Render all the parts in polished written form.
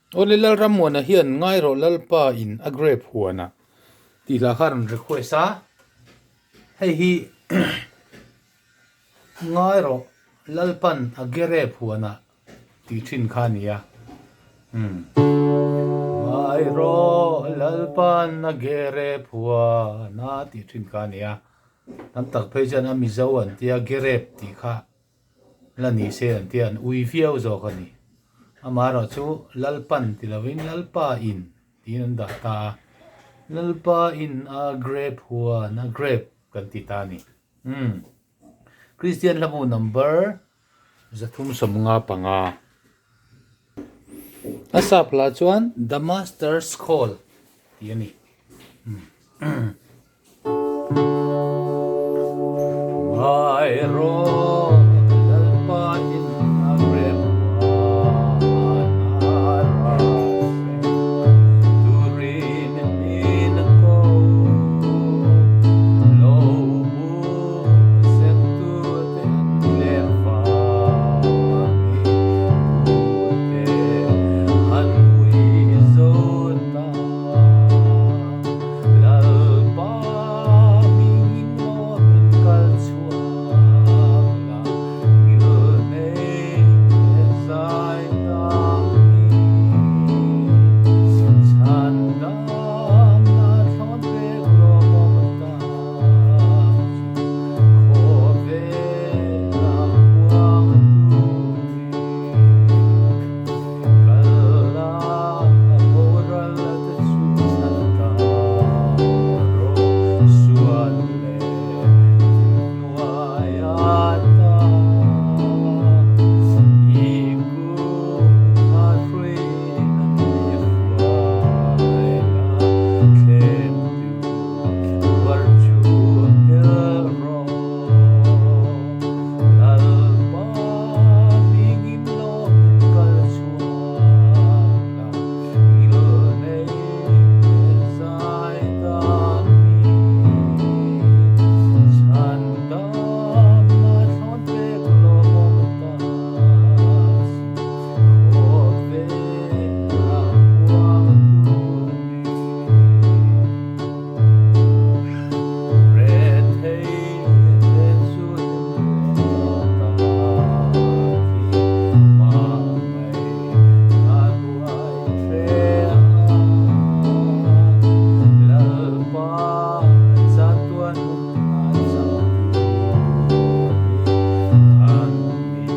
Awle Lalrammuana hian ngai rawh Lalpa in a grape huanah tih hla kha a rawn request a, hei hi ngai rawh Lalpan a grape huanah tih thin kha a ni a. Umm. Ngai rawh Lalpan a grape huanah tih thin kha a ni a, tam tak phei chuan a Mizo an tia grape tih kha La ni se an tia an ui viau zawk a ni. Amaherawhchu Lalpan ti lovin Lalpa in tiin an dah ta a, Lalpa in a grape huan a grape kan ti ta a ni. Umm. Kristian hlabu number 355. A sap hla chuan The Master's Call tih a ni. Umm. Lalpa hmingin lawmin kal chhuak la, ngilnei leh zai dam hi. Chhan damna thlawn pek lawmawm tak chu khawvela puang turin. Kal la boral te chu chhan ta rawh sual leh thimhnuai ata i kut a hruin an ni hruai la thlem tu tuar chu phel rawh Lalpa hmingin lawmin kal chhuak la ngilnei leh zai dam hi chhan damna thlawn pek lawmawm tak chu khawvela puang tur ni. Rethei te chu hlim leh ta tak hi hmangaih a buai hle a. Lalpa chatuan nunna chang turin an mi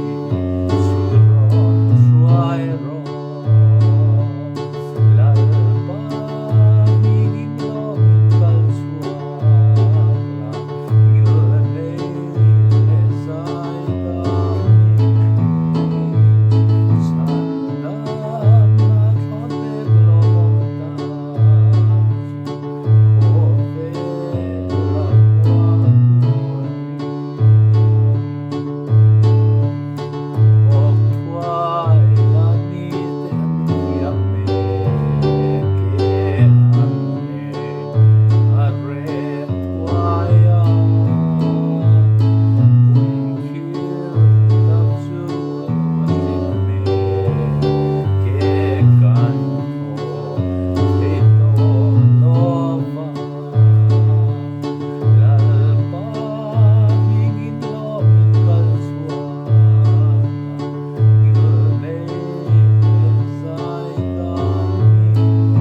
chu rawn hruai rawh. Lalpa hmingin lawmin kal chhuak la, ngilnei leh zai dam hi. Chhan damna thlawn pek lawmawm tak chu khawvela puang tur a ni. Thawk thuai la ni te an thiam mek e an len a reh thuai a, hun khir tak chu a lo thleng mek e kan thaw thei tawh lo va. Lalpa hmingin lawmin kal chhuak a, ngilnei leh zai dam hi.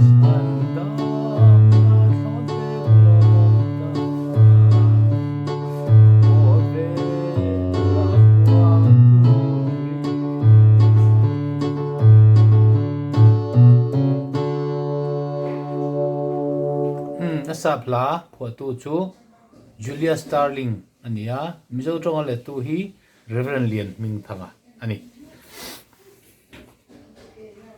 Chhan damna thlawn pek lawmawm tak chu khawvela puang turin. Umm a sap hla phuahtu chu Julia Starling a ni a, Mizo tawnga lettu hi Rev. Lianhmingthanga a ni.